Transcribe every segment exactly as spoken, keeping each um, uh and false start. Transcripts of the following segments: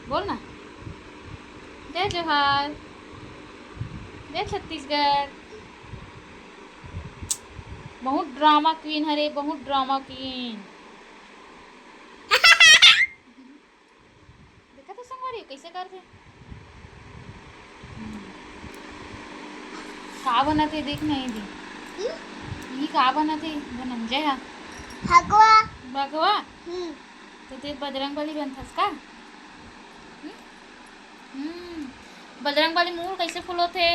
बोल ना, जय जोहार, जय छत्तीसगढ़। बहुत ड्रामा क्वीन हरे, बहुत ड्रामा क्वीन। देखा तो संगवारी कैसे करथे। का बनत हे देख नहीं दी। हम्म? ये का बनत हे धनंजय हा? भगवा। भगवा? हम्म। तो ते बजरंग बली बनथस का? हम्म? हम्म। बजरंग बली मुंह कैसे फुलोथे?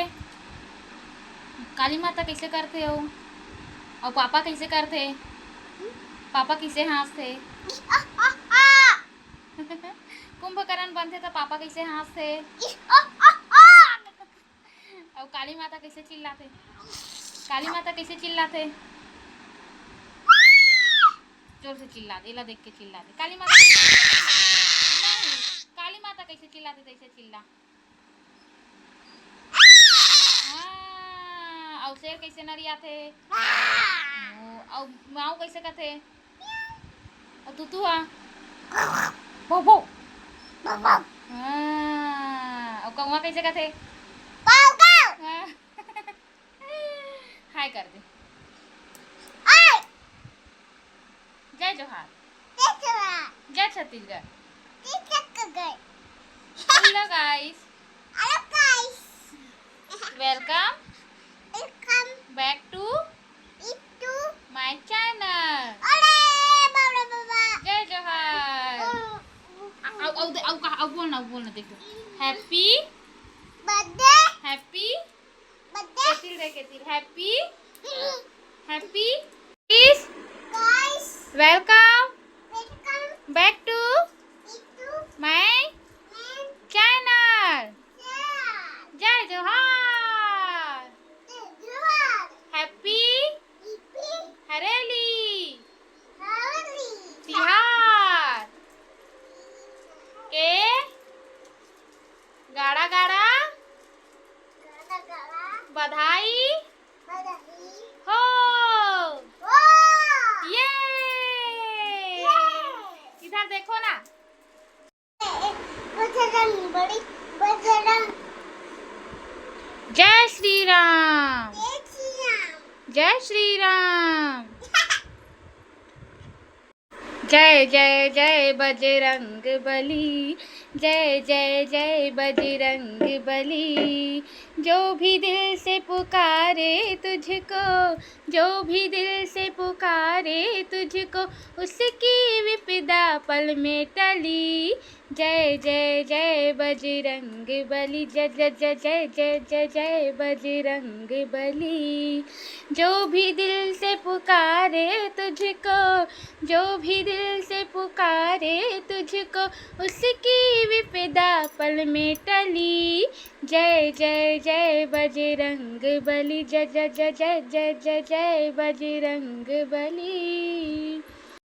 काली माता कैसे करथे हो? और पापा कैसे करथे? पापा कैसे हाँसथे? कुंभकर्ण बनथे त पापा कैसे हाँसथे? अउ काली माता कैसे चिल्लाथे? काली माता कैसे चिल्लाथे? जोर से चिल्ला दे, एला देख के चिल्ला दे। काली माता नहीं, काली माता कैसे चिल्लाथे तैसे चिल्ला। हाँ, अउ शेर कैसे नरियाथे? ओ, अउ माऊ कैसे कथे? अउ तूतू हा? भौ, भौ। हाँ, अउ कौआ कैसे कथे? हाँ। हाय कर दे। जय जोहार। जय जोहार। जय छत्तीसगढ़। जय Chhattisgarh. Hello guys। Hello guys। Welcome। Welcome। Back to। Back to। My channel। अरे बाबा बाबा। जय जोहार। अउ अउ अउ बोलना, अउ बोलना, देखो। Happy। Birthday। Happy। Birthday। केतिल रे, केतिल। Happy। Happy। Guys। Welcome। Welcome। Back to। Back to। My। My। Channel। Channel। जय जोहार। जय जोहार। Happy। Happy। हरेली। हरेली। तिहार। के। गाड़ा गाड़ा। गाड़ा गाड़ा। बधाई। बधाई। हो। हो। ये। ये। इधर देखो ना। बजरंग बली, बजरंग। जय श्री राम। जय श्री राम। जय श्री राम। जय जय जय बजरंग बली, जय जय जय बजरंग बली। जो भी दिल से पुकारे तुझको, जो भी दिल से पुकारे तुझको, उसकी विपदा पल में टली। जय जय जय बजरंग बली, जय जय जय जय जय जय जय बजरंग बली। जो भी दिल से पुकारे तुझको, जो भी दिल से पुकारे तुझको, उसकी विपदा पल में टली। जय जय जय बजरंग बली, जय जय जय जय जय जय जय बजरंग बली।